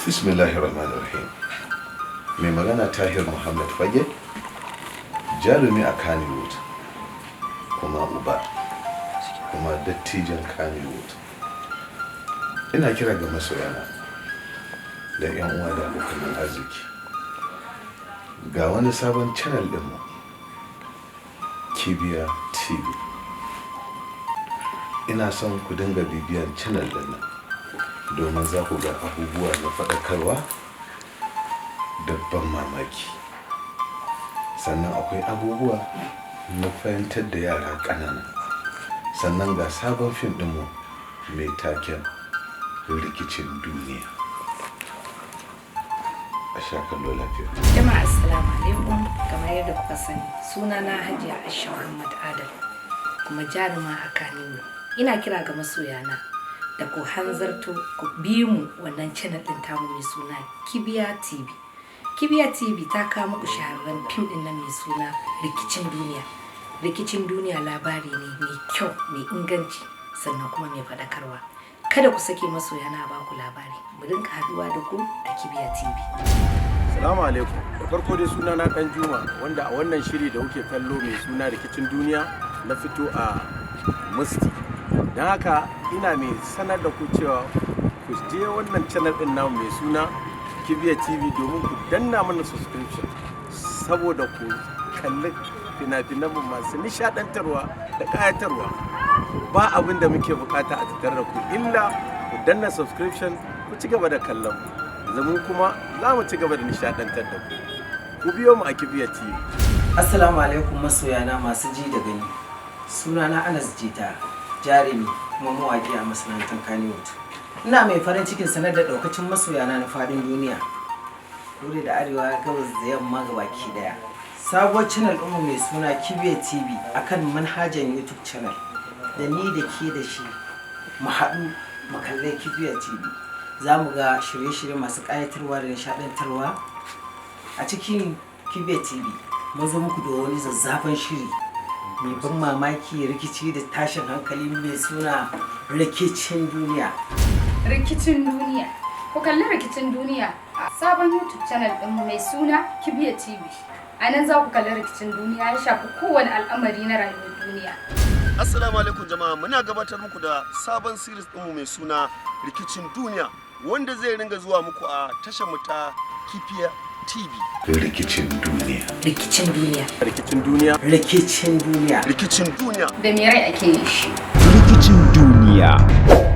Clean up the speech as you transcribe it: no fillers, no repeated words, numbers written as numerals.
Bismillahir Rahmanir Rahim. Mai magana Tahir Muhammad Fage, jarumi a Kannywood, kuma uba, kuma dattijan Kannywood. Ina kira ga masoyana da 'yan uwa da abokan arziki. Ga wani sabon channel ɗinmu, Kibiya TV. Ina son ku dinga bibiyan channel ɗin nan, domin za ku ga abubuwa na faɗakarwa da ban mamaki. Sannan akwai abubuwa na fahimtar da yara ƙanana. Sannan ga sabon fim ɗinmu mai taken Rikicin Duniya. A sha kallo lafiya. Jama'a, assalamu alaikum. Kamar yadda kuka sani, sunana Hajiya Aisha Muhammad Adal, kuma jaruma a Kannywood. Ina kira ga masoyana da ku hanzarto ku bi mu wannan channel din tamu mai suna Kibiya TV. Kibiya TV ta kawo muku shahararren fim din nan mai suna Rikicin Duniya. Rikicin Duniya labari ne mai kyau, mai inganci, sannan kuma mai faɗakarwa. Kada ku sake, masoyana, a baku labari. Mu dinga haɗuwa da ku a Kibiya TV. Salamu alaikum. Da farko dai suna na Dan Juma, wanda a wannan shiri da kuke kallo mai suna Rikicin Duniya na fito a Musti. Don haka ina mai sanar da ku cewa ku je wannan channel din namu mai suna Kibiya TV domin ku danna mana subscription, saboda ku kalli fina-finanmu masu nishadantarwa da ƙayatarwa. Ba abin da muke bukata a tattare da ku illa ku danna subscription, ku ci gaba da kallon mu. Zamu kuma za mu ci gaba da nishadantar da ku. Ku biyo mu a Kibiya TV. Assalamu alaikum, masoyana masu ji da gani. Sunana Anas Jita, jarumi kuma mawaƙi a masana'antar Kannywood. Ina mai farin cikin sanar da ɗaukacin masoyana na faɗin duniya, kudu da arewa, gabas da yamma gabaki ɗaya, sabuwar channel ɗinmu mai suna Kibiya TV akan manhajan YouTube channel. Da ni da ke da shi mu haɗu mu kalle Kibiya TV. Za mu ga shirye-shirye masu ƙayatarwa da nishaɗantarwa a cikin Kibiya TV. Mun zo muku da wani zazzafan shiri mai ban mamaki, rikici da tashin hankali, mai suna Rikicin Duniya. Rikicin Duniya. Ku kalli Rikicin Duniya a sabon YouTube channel ɗin mai suna Kibiya TV. A nan za ku kalli Rikicin Duniya, ya shafi kowane al'amari na rayuwar duniya. Assalamu alaikum jama'a, muna gabatar muku da sabon series ɗinmu mai suna Rikicin Duniya, wanda zai ringa zuwa muku a tashar mu ta Kibiya TV. Rikicin Duniya. Rikicin Duniya. Rikicin Duniya. Rikicin Duniya. Rikicin Duniya. Da me rai ake yin shi. Rikicin Duniya.